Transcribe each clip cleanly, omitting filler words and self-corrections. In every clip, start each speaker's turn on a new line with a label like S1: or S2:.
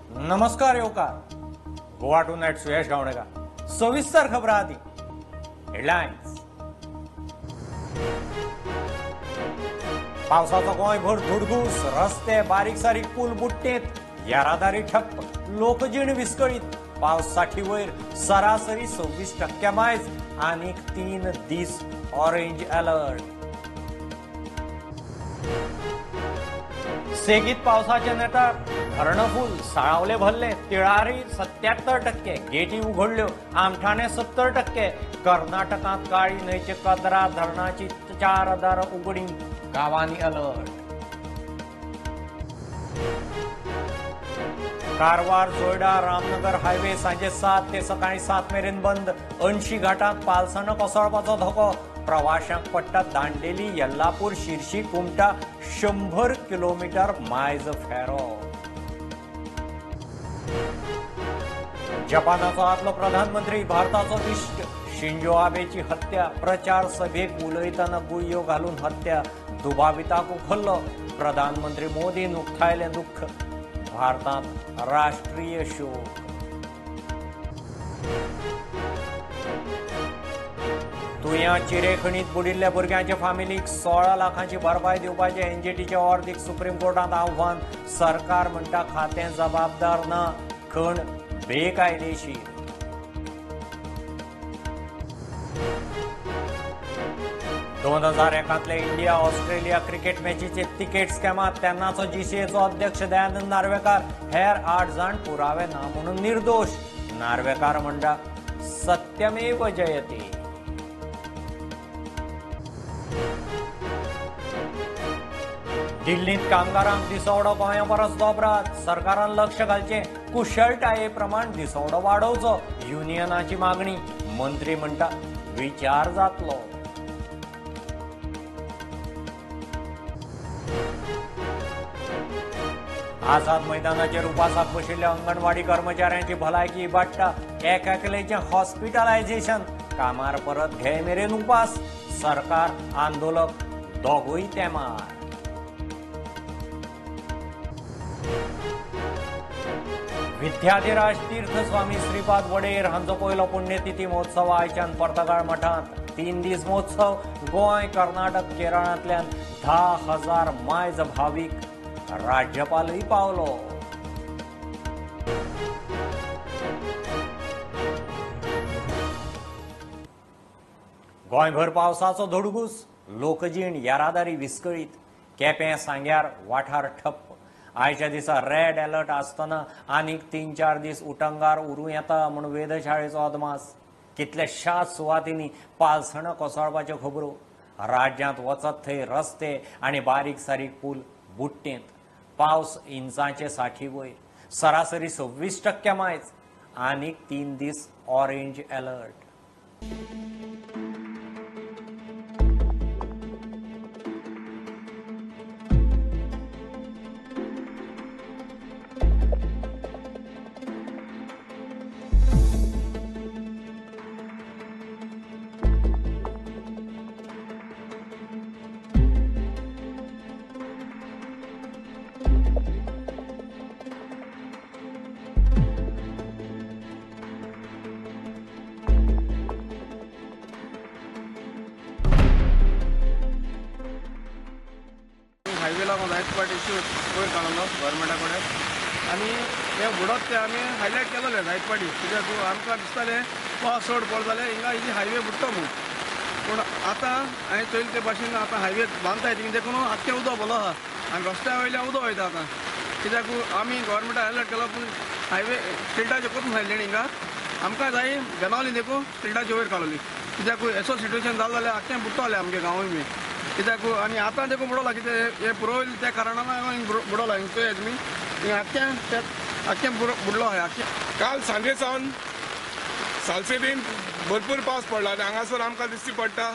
S1: नमस्कार येवकार गोवा टुनायट सुयश गावणेकर. सविस्तर खबरां आदी हेडलायन्स. पावसाचो गोंयभर धुडगूस, रस्ते बारीक सारीक पूल बुडटेत, येरादारी ठप्प, लोकजीण विस्कळीत. पावस 60 वयर, सरासरी 26% मायज, आनीक 3 दीस ऑरेंज अलर्ट. सेगीत पावसाच्या नेटार धरणफूल साळावले भरले, तिळारी 77%, गेटी उघडल्यो, आमठाणे 70%. कर्नाटकांत काळी न्हंयचे कदरा धरणाची 4 दारां उगडी, गांवांनी अलर्ट. कारवार जोयडा रामनगर हायवे सांजे 7 ते सकाळी 7 मेरेन बंद. 80 घाटांत पालसणां कोसळपाचो धोको. प्रवाशांक पडटा दांडेली, येल्लापूर, शिरशी, कुमटा 100 किलोमीटर मायज फेरो. जपानाचो आदलो प्रधानमंत्री, भारताचो इश्ट शिंजो आबेची हत्या. प्रचार सभेक उलयतना गुळयो घालून हत्या. दुबाविताक उखल्लो. प्रधानमंत्री मोदीन उक्तायलें दुख्ख. भारतांत राष्ट्रीय शोक. तुयां चिरेखणीत बुडिल्ल्या भुरग्यांच्या फामिलीक 16 लाखांची भरपाय दिवपाचें एनजीटीच्या अर्दीक सुप्रीम कोर्टांत आव्हान. सरकार म्हणटा खातें जबाबदार ना, खण बेकायदेशीर. 2001 इंडिया ऑस्ट्रेलिया क्रिकेट मॅचीचे तिकेट स्कॅमात तेन्नाचो जीसीएचो अध्यक्ष दयानंद नार्वेकार, हेर 8 जाण पुरावे ना म्हणून निर्दोष. नार्वेकार म्हणटा सत्यमेव जयते. दिल्लींत कामगारांक दिसवडो गोंया परस दोबरात. सरकारान लक्ष घालचें, कुशळटाये प्रमाण दिसवडो वाडोवचो, युनियनाची मागणी. मंत्री म्हणटा विचार जातलो. आझाद मैदानाचेर उपासाक बशिल्ल्या अंगणवाडी कर्मचाऱ्यांची भलायकी इबाडटा. एकएकलेचें हॉस्पिटलायझेशन. कामार परत घे मेरेन उपास. सरकार आंदोलक दोगूय तेमार. विद्याधिराज तीर्थ स्वामी श्रीपाद वडेर हांचो पयलो पुण्यतिथी महोत्सव आयच्यान पर्तगाळ मठांत. 3 दीस महोत्सव. गोंय, कर्नाटक, केरळांतल्यान 10,000 मायज भावीक. राज्यपालय पावलो. गोंयभर पावसाचो धुडगूस, लोकजीण येरादारी विस्कळीत. केपें सांग्यार वाठार ठप्प. आयच्या दिसा रेड अलर्ट आसतना आनीक 3-4 दीस उटंगार उरूं येता म्हूण वेधशाळेचो अदमास. कितल्याशाच सुवातींनी पालसणां कोसळपाच्यो खबरो. राज्यांत वचत थंय रस्ते आनी बारीक सारीक पूल बुडटेंत. पावस इंचाचे 60 वयर, सरासरी 26% मायज, आनीक 3 दीस ऑरेंज अलर्ट.
S2: हायवे लागून जायत पाट इश्यू वयर काडलो गव्हर्मेंटा कडेन आनी हे बुडत ते आमी हायलायट केलेले जायत पाटी, कित्याक आमकां दिसतालें पावस चड पडलो जाल्यार हिंगा इजी हायवे बुडटा म्हूण. पूण आतां हांवें चोयलें ते भाशेन आतां हायवे बांदताय थिंगा देखून आख्खें उदक भरलो आसा आनी रस्त्या वयल्यान उदक वयता आतां, कित्याक आमी गव्हर्मेंटा हायलायट केलो पूण हायवे स्टिल्टाचेर करून सांगलें हिंगा आमकां जाय बेनावली देखून स्टिल्टाचे वयर काडली, कित्याक असो सिट्युएशन जालें जाल्यार आख्खें बुडटलें आमगे गांवूय बी, कित्याक आनी आतां देखून बुडवला कितें हें पुरवलें त्या कारणान बुडवला हिंगा चोयात तुमी हिंगा आख्खें आख्खें बुडलो आहा आख्खें.
S3: काल सांजे सावन सालसेबीन भरपूर पावस पडला आनी हांगासर आमकां दिश्टी पडटा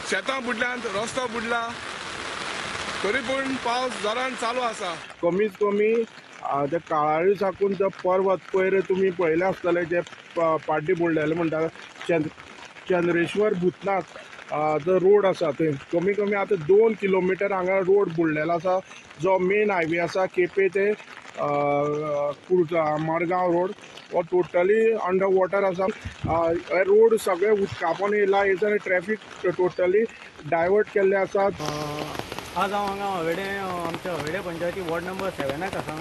S3: शेतां बुडल्यांत, रस्तो बुडला, तरी पूण पावस जोरान चालू आसा.
S4: कमीत कमी ते काळाळी साकून ते पर्वत पयर तुमी पळयलें आसतलें जे पाड्डी बुडलेले म्हणटा चंद्रेश्वर भूतनाथ जो रोड आसा थंय कमी कमी आतां 2 किलोमिटर हांगा रोड बुडलेलो आसा, जो मेन हायवे आसा केपें ते मडगांव रोड हो टोटली अंडर वॉटर आसा. रोड सगळे उदकापोन येयला, हेच्यान ट्रॅफिक टोटली डायवर्ट केल्ले आसा.
S5: आज हांव हांगा हवेडे, आमच्या हवेडे पंचायती वॉर्ड नंबर 7 आसा.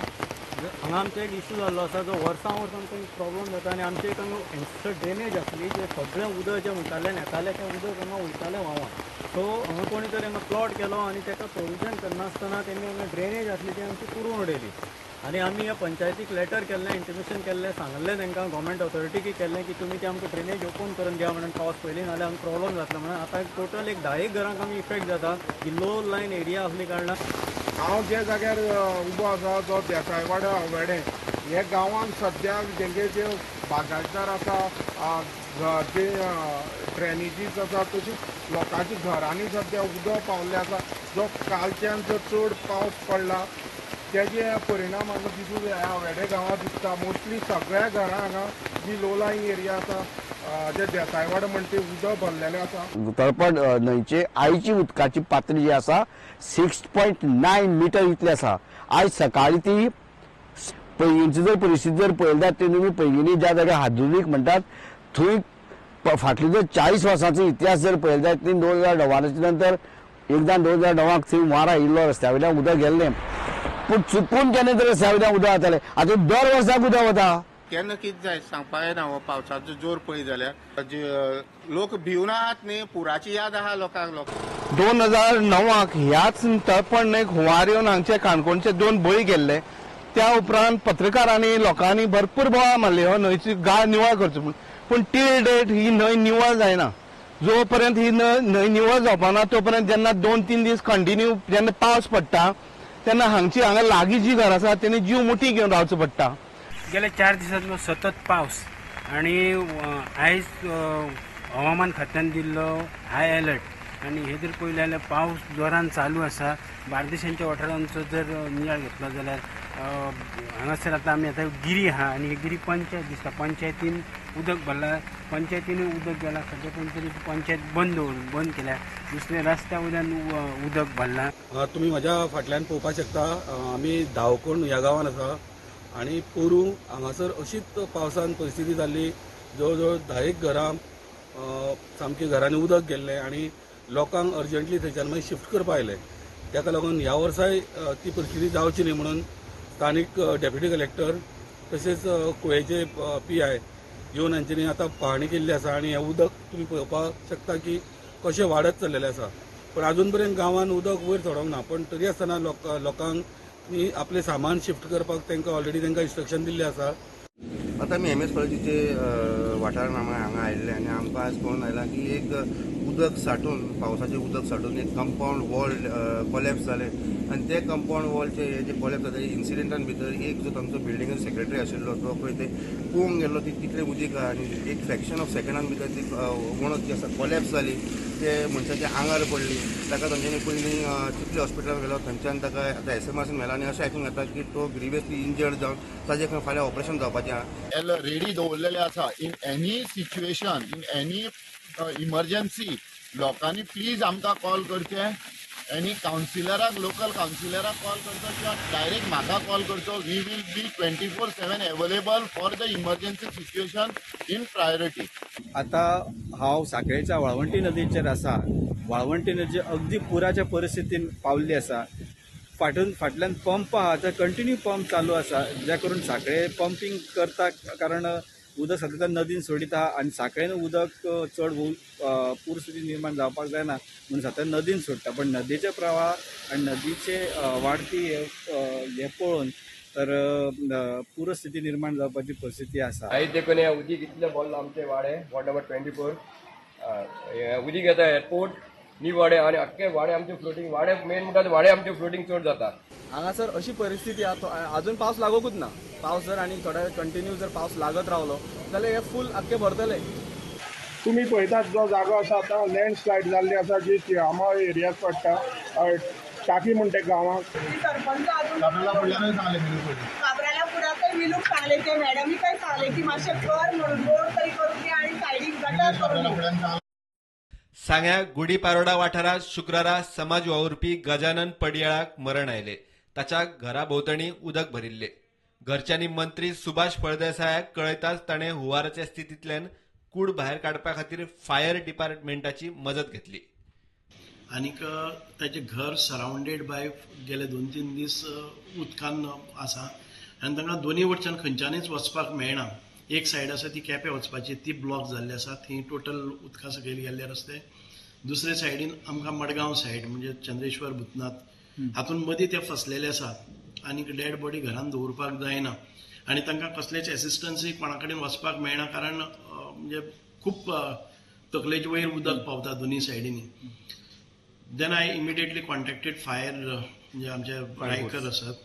S5: हांगा आमचो एक इशू जाल्लो आसा, जो वर्सां वर्सां आमकां एक प्रॉब्लम जाता. आनी आमचे एक हांगा एन्सिस्टर ड्रेनेज आसली, जे सगळें उदक जें वयतालें येतालें तें उदक हांगा वयतालें व्हांवन. सो हांगा कोणी तरी हांगा प्लॉट केलो आनी ताका प्रोविजन करनासतना तेमी हांगा ड्रेनेज आसली ती आमची पुरोवन उडयली. आनी आमी ह्या पंचायतीक लेटर केल्लें, इंटिमेशन केल्लें, सांगल्लें तांकां गव्हर्मेंट ऑथॉरिटीक केल्लें की तुमी ते आमकां ड्रेनेज ओपन करून दिया म्हणून, पावस पयलीं नाल्यार आमकां प्रॉब्लम जातलो म्हणून. आतां टोटल एक 10 घरांक आमी इफेक्ट जाता, ही लो लायन एरिया आसली कारणान.
S4: हांव ज्या जाग्यार उबो आसा तो देसायवाडो हवेडे हे गांवांत सद्या जेंगे जे बागायतदार आसा, जे ड्रेनेजीस आसा, तशीच लोकांच्या घरांनी सद्या उदक पावल्लें आसा. जो कालच्यान जो चड पावस पडला तेजे परिणाम हांगा दिसून ह्या हवेडे गांवांत दिसता. मोस्टली सगळ्या घरां हांगा जी लो लायींग एरिया आसा, जे देसायवाडो म्हणटा ते उदक भरलेलें आसा.
S6: तळपण न्हंयचे आयची उदकाची पातळी जी आसा 6.9 मिटर इतली आसा. आयज सकाळी ती पैंगीणची जर परिस्थिती जर पळयली जाल्यार तुमी पैंगिणी ज्या जाग्यार हादुरीक म्हणटात थंय फाटली जर 40 वर्सांचो इतिहास जर पळयलो जाल्यार ती 2009 नंतर एकदां 2009 थंय हुंवार आयिल्लो, रस्त्या वयल्यान उदक गेल्लें. पूण चुकून केन्ना तरी रस्त्या वयल्यान उदक जातालें, आतां दर वर्साक उदक वता.
S7: केन्ना कितें जायत सांगपाक येना. हो पावसाचो जोर पळयत जाल्यार लोक भिवन आहात न्ही, पुराची याद आहा लोकांक. लोक
S8: 2009 ह्याच तळपण न्हंयक हुंवार येवन हांगचे काणकोणचे 2 बळी गेल्ले. त्या उपरांत पत्रकारांनी लोकांनी भरपूर बोवाळ मारली हो न्हंयची गाळ निवळ करचो म्हूण, पूण टील डेट ही न्हंय निवळ जायना. जो पर्यंत ही न्हंय निवळ जावपा ना तो पर्यंत जेन्ना 2-3 दीस कंटिन्यू जेन्ना पावस पडटा तेन्ना हांगची हांगा लागीं जी घरां आसा तेणी जीव मुठी घेवन रावचो पडटा.
S9: गेल्या 4 दिसांतलो सतत पावस आनी आयज हवामान खात्यान दिल्लो हाय अलर्ट आनी हे जर पळयलें जाल्यार पावस जोरान चालू आसा. बार्देशांच्या वाठारांचो जर नियाळ घेतलो जाल्यार हांगासर आतां आमी आतां गिरी आहा आनी गिरी पंचायत दिसता, पंचायतीन उदक भरला, पंचायतीनूय उदक गेलां. सद्या तरी पंचायत बंद केल्या. दुसरें रस्त्या वयल्यान उदक भरलां.
S10: तुमी म्हज्या फाटल्यान पळोवपाक शकता, आमी धांवकोण ह्या गांवान आसा आनी पोरूं हांगासर अशीच पावसान परिस्थिती जाल्ली. जवळ जवळ 10 घरां सामकी घरांनी उदक गेल्लें आनी लोकांक अर्जंटली थंयच्यान मागीर शिफ्ट करपा आयले. ताका लागून ह्या वर्साय ती परिस्थिती जावची न्ही म्हणून स्थानीक डेप्युटी कलेक्टर तशेंच कुळेचे PI येवन हांच्यांनी आतां पाहणी केल्ली आसा आनी हें उदक तुमी पळोवपाक शकता की कशें वाडत चल्लेलें आसा. पण अजून पर्यंत गांवांत उदक वयर चडोंक ना, पण तरी आसतना लोकांक आपलें सामान शिफ्ट करपाक तांकां ऑलरेडी तांकां इन्स्ट्रक्शन दिल्लें आसा.
S7: आतां आमी MS कॉलेजीचे वाठारान हांगा आयिल्ले आनी आमकां आज कळून आयलां की एक उदक साठून, पावसाचें उदक साठून एक कंपावंड वॉल कोलॅप्स जालें आनी ते कंपावंड वॉलचे हे जे कोलॅप्स जाले इन्सिडेंटान भितर एक जो तांचो बिल्डिंगेचो सेक्रेटरी आशिल्लो तो पळय ते पोवंक गेल्लो ती तितलें उदीक आनी एक फ्रॅक्शन ऑफ सेकंडान भितर ती वणत जी आसा कोलॅप्स जाली, ते मनशाच्या आंगार पडली. ताका तांच्यांनी पयलीं चिखली हॉस्पिटलान व्हेलो, थंयच्यान ताका आतां SMRCन व्हेला आनी अशें आयकूंक येता की तो ग्रिवियसली इंजर्ड जावन ताजे खंय फाल्यां ऑपरेशन जावपाचें आहा.
S11: रेडी दवरलेले आसा in any situation, in any emergency लोकांनी प्लीज आमकां कॉल करचे. एनी कावन्सिलराक, लोकल कावन्सिलराक कॉल करचो किंवा डायरेक्ट म्हाका कॉल करचो. We will be 24/7 available for the emergency situation in priority.
S12: आतां हांव साखळेच्या वाळवंटी नदीचेर आसा. वाळवंटी नदी अगदी पुराच्या परिस्थितीन पावल्ली आसा. फाटल्यान पंप आहा, ते कंटिन्यू पंप चालू आसा, जे करून साखळे पंपींग करता, कारण उदक सतत नदीन सोडीत आहा आनी साखळेन उदक चड पूर स्थिती निर्माण जावपाक जायना म्हणून सतत नदीन सोडटा. पण नदीचे प्रवाह आनी नदीचे वाडटी हे पळोवन तर पूरस्थिती निर्माण जावपाची परिस्थिती आसा.
S2: आयज देखून हें उदीक इतलें भरलां आमचे वाडे, वॉर्ड नंबर 24 उदीक येता एअरपोर्ट न्ही वाडे आनी आख्खे वाडे आमचे फ्लोटींग, वाडे मेन म्हणटा वाडे आमचे फ्लोटींग चड जाता.
S12: हांगासर अशी परिस्थिती आहा, अजून पावस लागोकूच ना. पावस जर आनी थोडा वेळ कंटिन्यू जर पावस लागत रावलो जाल्यार हे फूल आख्खे भरतले.
S4: तुमी पळयतात जो जागो आसा आतां लँडस्लायड जाल्ली आसा जी तिळामाळ एरियाक पडटा, टाकी म्हणटा गांवाक.
S13: काब्राला पुराकय विलूक सांगले, ते मॅडमीकय सांगले की मातशें कर म्हणून, रोड तरी करून दी आनी सायडीक गटर करून दी.
S14: सांग्या गुडीपारोडा वाठारांत शुक्रारा समाज वावुरपी गजानन पडयाळाक मरण आयले. ताच्या घरा भोंवतणी उदक भरिल्ले. घरच्यांनी मंत्री सुभाष फळदेसायाक कळयताच ताणें हुंवाराच्या स्थितींतल्यान कूड भायर काडपा खातीर फायर डिपार्टमेंटाची मजत घेतली.
S15: आनीक ताचें घर सरावंडेड बाय गेले 2-3 दीस उदकान आसा आनी तांकां दोनी वटच्यान खंयच्यानूच वचपाक मेळना. एक सायड आसा ती केपें वचपाची, ती ब्लॉक जाल्ली आसा, थंय टोटल उदका सकयल गेल्ले रस्ते. दुसरे सायडीन आमकां मडगांव सायड म्हणजे चंद्रेश्वर भूतनाथ हातून मदीं ते फसलेले आसा आनीक डेड बॉडी घरान दवरपाक जायना आनी तांकां कसलेच एसिस्टन्सूय कोणा कडेन वचपाक मेळना, कारण म्हणजे खूब तकलेचे वयर उदक पावता दोनी सायडींनी. Then I immediately contacted fire, म्हणजे आमचे रायकर आसात,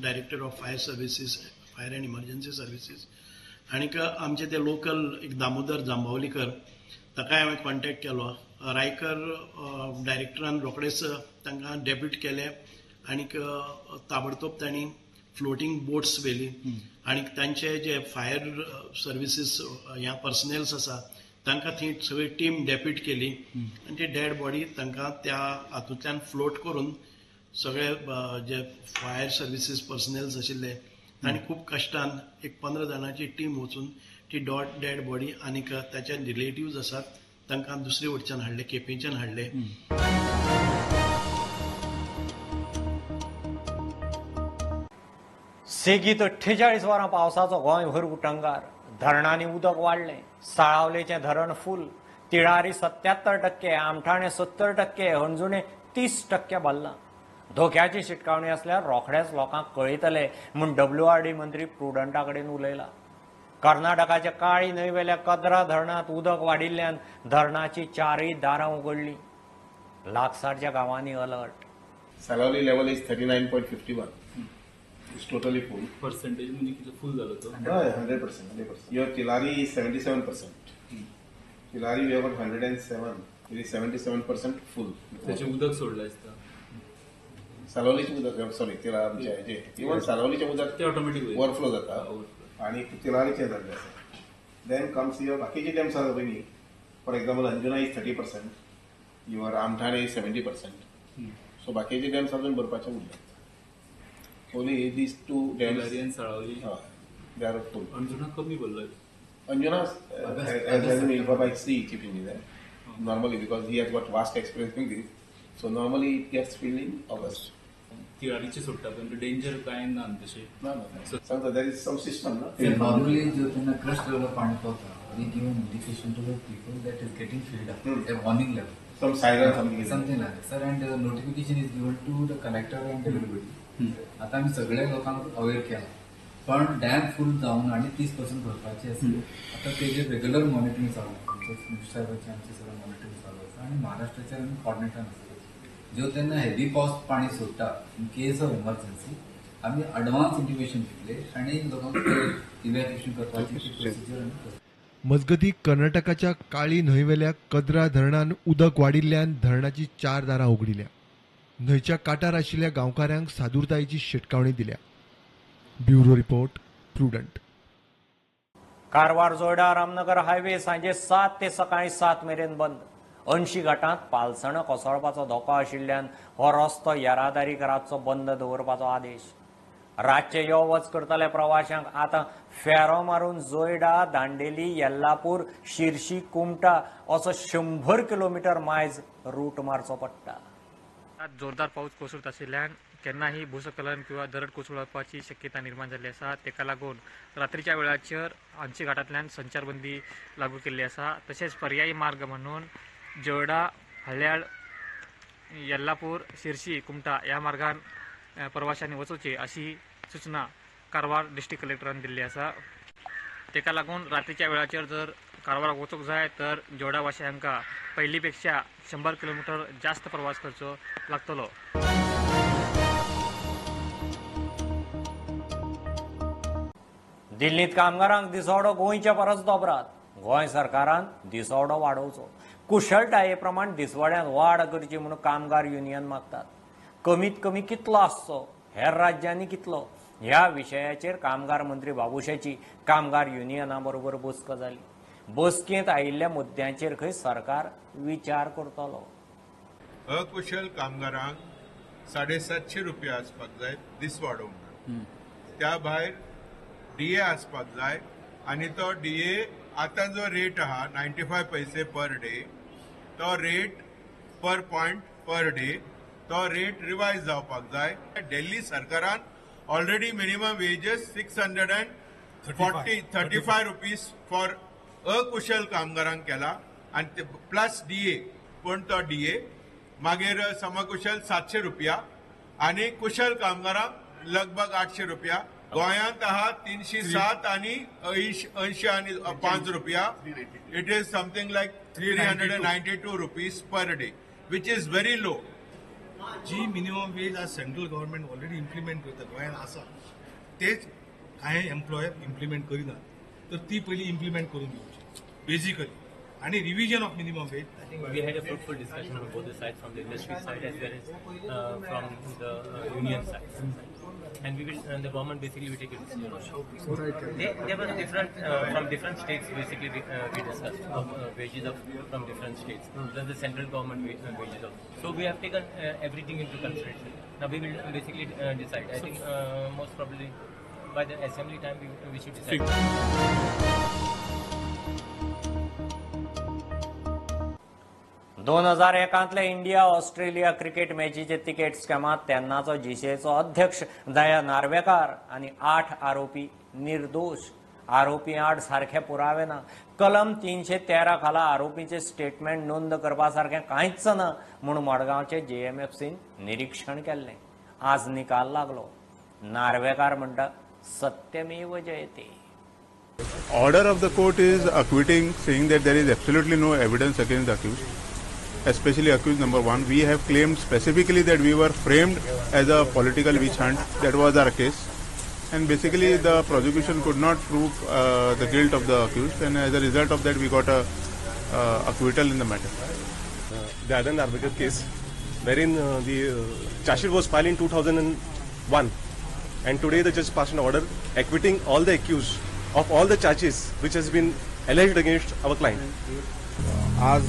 S15: director of fire services, fire and emergency services, आनीक आमचे ते लोकल एक दामोदर जांबावलीकर ताकाय हांवें कॉन्टेक्ट केलो. रायकर डायरेक्टरान रोखडेच तांकां डेब्यूट केले आनीक ताबडतोब तांणी फ्लोटींग बोट्स व्हेली आनी तांचे जे फायर सर्विसीस ह्या पर्सनेल्स आसा तांकां थंय सगळी टीम डेप्यूट केली आनी ती डेड बॉडी तांकां त्या हातूंतल्यान फ्लोट करून सगळे जे फायर सर्विसीस पर्सनेल्स आशिल्ले तांणी खूब कश्टान एक 15 जाणांची टीम वचून ती डेड बॉडी आनीक ताचे रिलेटिव्ज आसात तांकां दुसरे वटच्यान हाडले, केपेंच्यान हाडले.
S1: सेगीत 48 वरां पावसाचो गोंयभर उटंगार. धरणांनी उदक वाडलें. साळावलेचें धरण फूल, तिळारी 77%, आमठाणे 70%, हणजुणे 30% भरलां. धोक्याची शिटकावणी आसल्यार रोखडेच लोकांक कळयतले म्हूण WRD मंत्री प्रुडंटा कडेन उलयला. कर्नाटकाच्या काळी न्हंयवेल्या कदरा धरणांत उदक वाडिल्ल्यान धरणाची 4 दारां उगडलीं. लागसारच्या गांवांनी alert.
S16: Salaulim level is 39.51. It's totally full.
S17: Percentage म्हणजे किती फुल झालं तो?
S16: 100%, 100%. Your Tillari is 77%. Tillari we have got 107. It is 77% full.
S17: त्याचे उदक सोडलं असतं.
S16: सालावलीचे उदक, सॉरी, तिला आमचे इवन सालावलीचे उदक
S17: ते ऑटोमॅटिक
S16: ओवरफ्लो जाता आणि तिलारीचे जाल्ले आसा. Then comes your बाकीचे डॅम्स आसा पळय न्ही, for example Anjuna is 30%, your Amthane is 70%. So बाकीचे डॅम्स अजून भरपाचे उरले. Only these two dams.
S17: Tillari and Salaulim.
S16: They are full.
S17: Anjuna कमी भरला.
S16: Anjuna has been informed by sea chief engineer normally because he has got vast experience in this. So normally it gets filled in August.
S17: तिळारीचे सोडटा पण danger काय ना तशें
S16: ना ना. सांगता there is some system ना.
S18: Normally जो त्यांना क्रस्ट लेवल पाणी पावता, we give an indication to the people that is getting filled up, a warning level.
S16: Some siren something.
S18: Something like that, sir, and the notification is given to the collector and everybody. आता आम्ही सगळ्या लोकांक aware केला, पण dam फुल जावन आनी 30% भरपाचे आसा. आता तेजेर रेग्युलर मॉनिटरींग चालू आसा. आमच्या साहेबाचे आमचे सगळें मॉनिटरींग चालू आसा आनी महाराष्ट्राचेर आमी कॉर्डिनेटर आसा. जो तेन्ना हेवी पावस पाणी सोडटा इन केस ऑफ इमर्जन्सी आमी अडवान्स इंटिमेशन दितले आनी लोकांक इव्हॅक्युएशन करपाची प्रोसिजर आमी.
S14: मजगती कर्नाटकाच्या काळी न्हंयवेल्या कदरा धरणान उदक वाडिल्ल्यान धरणाची 4 दारां उगडिल्या. न्हंयच्या काठार आशिल्ल्या गांवकाऱ्यांक सादूरतायेची शिटकावणी दिल्या. Bureau report, Prudent.
S1: Karwar Joida Ramnagar highway सांजे 7 ते सकाळी 7 मेरेन बंद. अंशी घाटांत पालसणां कोसळपाचो धोको आशिल्ल्यान हो रस्तो येरादारीक रातचो बंद दवरपाचो आदेश. रातचे यो वच करतल्या प्रवाशांक आतां फेरो मारून जोयडा, दांडेली, येल्लापूर, शिरशी, कुमटा असो 100 किलोमिटर मायज रूट मारचो पडटा.
S19: जोरदार पाऊस कोसळत आशिल्ल्यान केन्नाही भूस्खलन किंवा दरड कोसळपाची शक्यता निर्माण जाल्ली आसा. ताका लागून रात्रीच्या वेळाचेर अंशी घाटांतल्यान संचारबंदी लागू केल्ली आसा. तशेंच पर्यायी मार्ग म्हणून जोयडा, हळ्याळ, येल्लापूर, शिरशी, कुमटा ह्या मार्गान प्रवाशांनी वचोवचे अशी सूचना कारवार डिस्ट्रिक्ट कलेक्टरान दिल्ली आसा. ताका लागून रात्रीच्या वेळाचेर जर कारवाराक वचूंक जाय तर जोयडा वाशी हांकां पयलीं पेक्षा 100 किलोमिटर जास्त प्रवास करचो लागतलो.
S1: दिल्लींत कामगारांक दिसवडो गोंयच्या परस दोबरात. गोंय सरकारान दिसवडो वाडोवचो, कुशळटाये प्रमाण दिसवड्यांत वाड करची म्हूण कामगार युनियन मागतात. कमीत कमी कितलो आसचो, हेर राज्यांनी कितलो, ह्या विशयाचेर कामगार मंत्री बाबुशाची कामगार युनियना बरोबर बसका जाली. बसकेंत आयिल्ल्या मुद्द्यांचेर खंय सरकार विचार करतलो.
S20: अकुशल कामगारांक 750 रुपया आसपाक जाय दिसवाडो म्हणून. त्या भायर डीए आसपाक जाय आनी तो डीए आतां जो रेट आहा 95 पैसे पर डे, तो rate per point per day तो रेट रिवायज जावपाक जाय. दिल्ली सरकारान already minimum wages 635 rupees for अकुशल कामगारांक केला आनी प्लस डीए, पूण तो डीए मागीर समकुशल 700 रुपया आनी कुशल कामगारांक लगभग 800 रुपया. गोंयांत आहा 307 आनी 80 आनी 5 रुपया. It is something like 392 rupees per day, which is very low.
S21: Ji minimum veg आज सेंट्रल गव्हर्नमेंट ऑलरेडी इम्प्लिमेंट करता गोंयांत आसा, तेच कांय एम्प्लॉयर इम्प्लिमेंट करिनात, तर ती पयलीं इम्प्लिमेंट करून घेवची बेजिकली आनी revision of minimum wage.
S22: I think we had a fruitful discussion on both the sides, from the industry side as well as from the union side. And we will, and the government basically will take a decision on it. There were different from different states basically we discussed of wages of from different states, plus the central government wages of. So we have taken everything into consideration. Now we will basically decide. I think most probably by the assembly time we should decide.
S1: 2001 India Australia cricket मॅचीचे ticket स्कॅमात तेन्नाचो जीसीएचो अध्यक्ष दया नार्वेकार आनी 8 आरोपी निर्दोष. आरोपी आड सारखे पुरावे ना. कलम 313 खाला आरोपीचे स्टेटमेंट नोंद करपा सारकें कांयच ना म्हूण मडगांवचे जेएमएफसीन निरीक्षण केल्लें. आज निकाल लागलो. नार्वेकार म्हणटा सत्यमेव जयते.
S20: Order of the court is acquitting, saying that there is absolutely no evidence against the accused, especially accused number 1. We have claimed specifically that we were framed as a political witch hunt. That was our case. And basically the prosecution could not prove the guilt of the accused, and as a result of that we got a acquittal in the matter.
S23: The Dayanand Narvekar case, wherein the charge sheet was filed in 2001, and today the judge passed an order acquitting all the accused of all the charges which has been alleged against our client.
S24: आज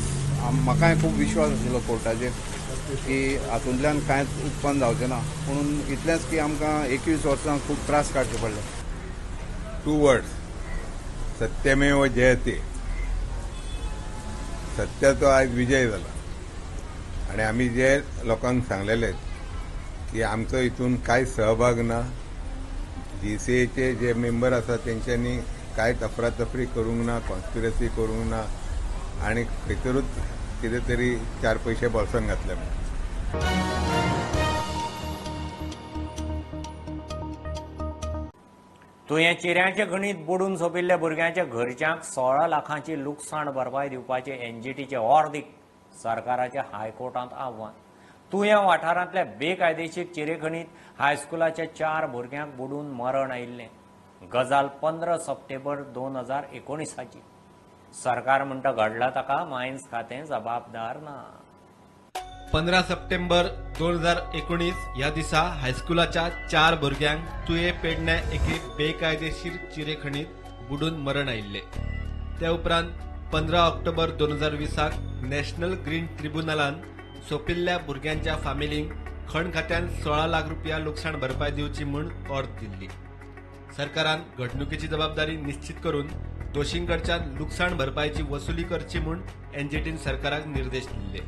S24: म्हाकाय खूब विश्वास आशिल्लो कोर्टाचेर की हातूंतल्यान कांयच उत्पन्न जावचें ना, पूण इतलेंच की आमकां 21 वर्सां खूब त्रास काडचे पडले.
S20: 2 वर्ड्स, सत्यमेव जयते. सत्याचो आयज विजय जाला आनी आमी जे लोकांक सांगलेले की आमचो हितून कांय सहभाग ना, जीसीएचे जे मेंबर आसा तेंच्यांनी कांयच अफरातफरी करूंक ना, कॉन्स्पिरसी करूंक ना आनी खंयसरूच कितें तरी 4 पयशे बोल्सान घातले म्हणून.
S1: तुयें चिऱ्यांचें गणीत बुडून सोंपिल्ल्या भुरग्यांच्या घरच्यांक 16 लाखांची लुकसाण भरपाय दिवपाचें एनजीटीचें ऑर्दीक सरकाराच्या हायकोर्टांत आव्हान. तुयें वाठारांतल्या बेकायदेशीर चिरेखणीत हायस्कुलाच्या 4 भुरग्यांक बुडून मरण आयिल्लें. गजाल 15 सप्टेंबर 2019. सरकार म्हणटा घडला ताका मायन्स खातें जबाबदार ना.
S25: 15 सप्टेंबर 2019 ह्या दिसा हायस्कुलाच्या 4 भुरग्यांक तुये पेडण्या एके बेकायदेशीर चिरेखणीत बुडून मरण आयिल्लें. त्या उपरांत 15 ऑक्टोबर 2020 नॅशनल ग्रीन ट्रिब्युनलान सोंपिल्ल्या भुरग्यांच्या फामिलींक खण खात्यान 16 लाख रुपया लुकसाण भरपाय दिवची म्हूण ऑर्द दिल्ली. सरकारान घडणुकेची जबाबदारी निश्चित करून दोशींकडच्यान लुकसाण भरपायची वसुली करची म्हूण एनजीटीन सरकाराक निर्देश दिल्ले.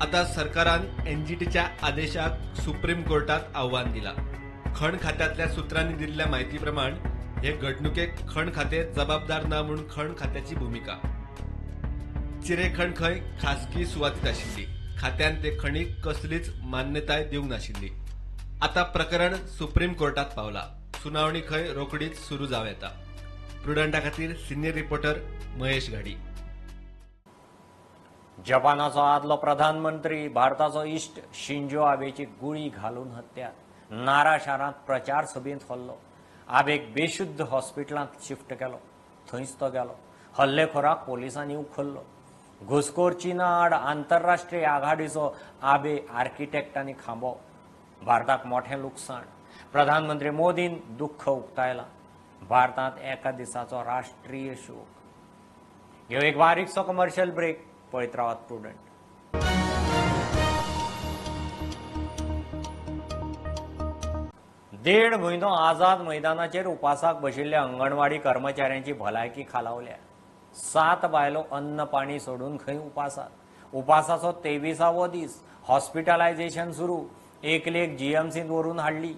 S25: आता सरकारान एनजीटीच्या आदेशाक सुप्रीम कोर्टात आव्हान दिला. खण खात्यातल्या सूत्रांनी दिल्ल्या माहिती प्रमाण हे घडणुकेक खण खाते जबाबदार ना म्हूण खण खात्याची भूमिका. चिरेखण खंय खासगी सुवातीत आशिल्ली, खात्यान ते खणीक कसलीच मान्यताय दिवंक नाशिल्ली. आता प्रकरण सुप्रीम कोर्टात पावला. सुनावणी खंय रोखडीच सुरू जावं येता. प्रुडंटा खातीर सिनियर रिपोर्टर महेश घाडी.
S1: जपानाचो आदलो प्रधानमंत्री भारताचो इश्ट शिंजो आबेची गुळी घालून हत्या. नारा शारांत प्रचार सभेंत हल्लो. आबेक बेशुद्ध हॉस्पिटलांत शिफ्ट केलो, थंयच तो गेलो. हल्लेखोराक पोलिसांनी उखल्लो. घुसखोर चीना आड आंतरराष्ट्रीय आघाडीचो आबे आर्किटेक्ट आनी खांबो. भारताक मोठें लुकसाण. प्रधानमंत्री मोदीन दुख्ख उक्तायलां. भारतांत एका दिसाचो राष्ट्रीय शोक. घेवं एक बारीकसो कमर्शियल ब्रेक. पळयत रावात प्रुडंट. देड म्हयनो आझाद मैदानाचेर उपासाक बशिल्ल्या अंगणवाडी कर्मचाऱ्यांची भलायकी खालावल्या. 7 बायलो अन्न पाणी सोडून खंय उपासात. उपासाचो 23वो दीस. हॉस्पिटलायझेशन सुरू. एकलेक जीएमसींत व्हरून हाडली,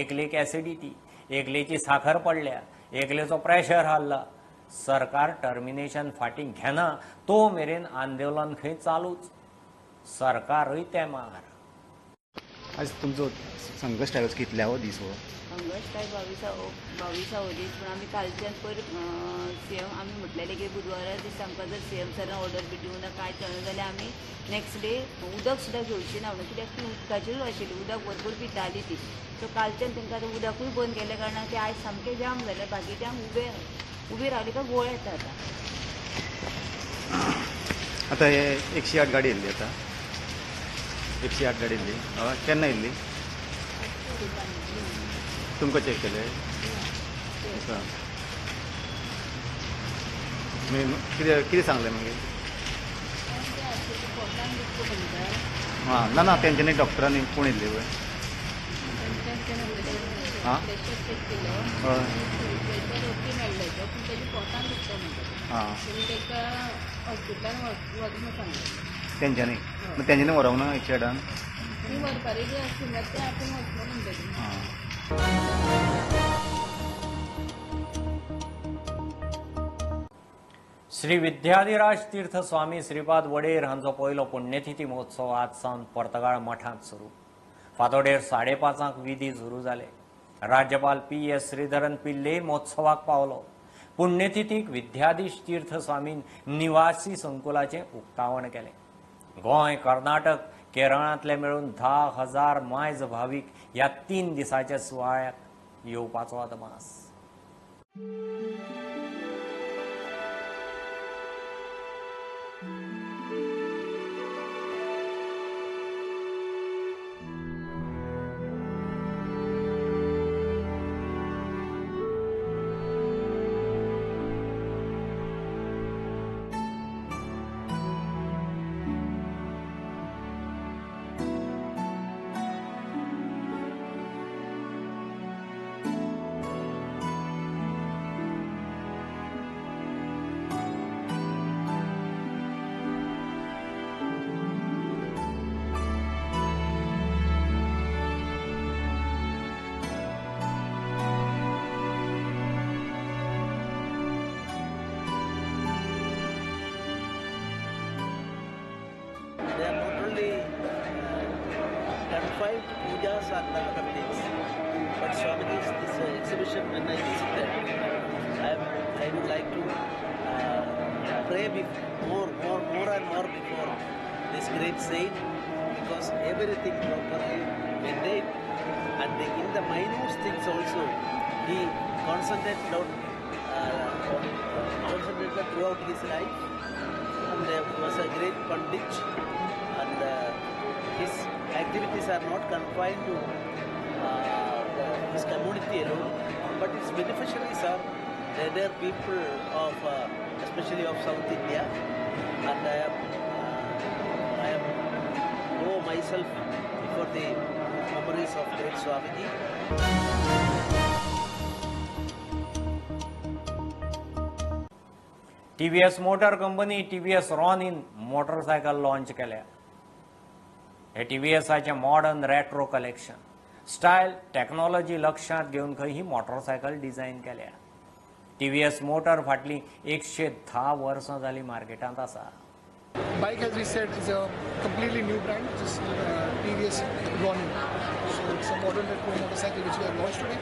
S1: एकलेक एसिडिटी, एकलेची साखर पडल्या, एकलेचो प्रेशर हाडला. सरकार टर्मिनेशन फाटीं घेना तो मेरेन आंदोलन खंय चालूच. सरकारूय ते मार.
S3: आज तुमचो संघर्श आयज कितल्यावो दीस हो?
S5: संघर्श काय 22वो दीस. पूण आमी कालच्यान पयर सीएम आमी म्हटलेले की बुधवारा दीस आमकां जर सीएम सरान ऑर्डर बी दिवना ना कांय चलना जाल्यार आमी नेक्स्ट डे उदक सुद्दां घेवची ना म्हणून, कित्याक ती उदकाचेरूच आशिल्ली, उदक भरपूर पिताली ती. सो कालच्यान तांकां आतां उदकूय बंद केल्ल्या कारणान ते आयज सामकें जाम जालें. बाकीच्यांक उबे रावले काय गोळ येता. आतां
S3: आतां हे 108 गाडी येयल्ली, आतां 108 गाडी येयल्ली. केन्ना येयल्ली? तुमकां चॅक केले? कितें कितें सांगलें मागीर? हां, ना ना तेंच्यांनी डॉक्टरांनी कोण येयल्ले पळय? हां हय हां, तेंच्यांनी मग तेंच्यांनी व्हरोंक ना 108? हां.
S1: श्री विद्याधिराज तीर्थ स्वामी श्रीपाद वडेर हांचो पयलो पुण्यतिथी महोत्सव आज सावन पर्तगाळ मठांत सुरू. फांतोडेर 5:30 विधी सुरू जाले. राज्यपाल PS Sreedharan Pillai महोत्सवाक पावलो. पुण्यतिथीक विद्याधीश तीर्थ स्वामीन निवासी संकुलाचें उक्तावण केलें. गोंय, कर्नाटक, केरळांतले मेळून 10,000 मायज भावीक ह्या 3 दिसाच्या सुवाळ्याक येवपाचो अदमास.
S6: Pujas and other things, but Swamiji's this exhibition, when I visited, I would like to pray more and more before this great saint, because everything properly maintained, and in the minute things also he concentrated on, concentrated throughout his life, and was a great pandit, and his activities are not confined to his community alone, but its beneficiaries are the other people of, especially of South India. And I am bow myself before the memories of great Swamiji.
S1: TVS Motor Company TVS Ronin motorcycle launch केल्या. हे टीव्हीएसाचें modern retro collection. Style, technology लक्षांत घेवन खंय ही motorcycle design केल्या. TVS motor फाटलीं 110 वर्सां जालीं मार्केटांत आसा.
S8: Bike, as we said, is a completely new brand, which is TVS Ronin. So it's a modern retro motorcycle which we have launched today,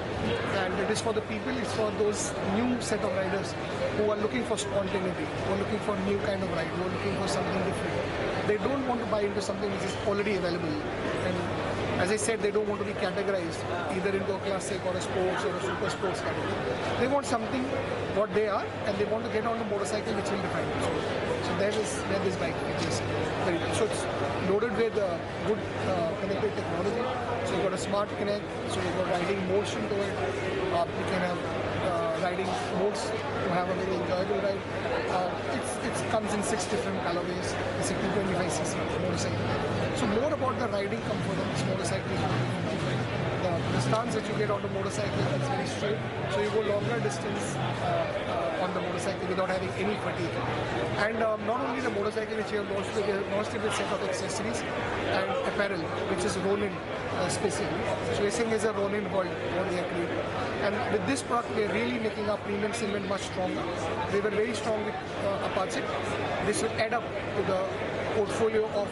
S8: and it is for the people. It's for those new set of riders who are looking for spontaneity, who are looking for new kind of ride, who are looking for something different. They don't want to buy into something which is already available. And as I said, they don't want to be categorized either into a classic or a sports or a super sports category. They want something what they are, and they want to get on a motorcycle which will define them. So that is where this bike features very well. So it's loaded with good connected technology. So you've got a smart connect, so you've got riding modes into it. You can have riding modes to have a very enjoyable ride. It comes in 6 different colorways. It's a 225cc motorcycle. So more about the riding comfort of this motorcycle is what you can find. The The stance that you get on the motorcycle is very straight, so you go longer distance on the motorcycle without having any fatigue. And not only the motorcycle which we have launched, we have launched it with set of accessories and apparel, which is Ronin specifically. So we're saying it's a Ronin world what we have created. And with this product, we are really making our premium segment much stronger. We were very strong with Apache. This will add up to the portfolio of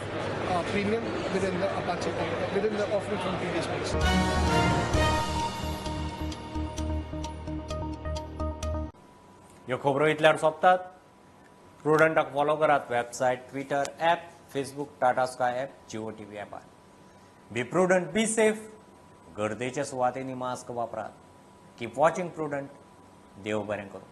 S8: premium within the Apache, within the offering from TVS Motorcycle.
S1: ह्यो खबरो इतल्यार सोंपतात. प्रुडंटाक follow करात website, Twitter, app, Facebook, Tata Sky app, Jio TV ॲपार. Be prudent, be safe. गर्देच्या सुवातेंनी mask वापरात. Keep watching Prudent. देव बरें करूं.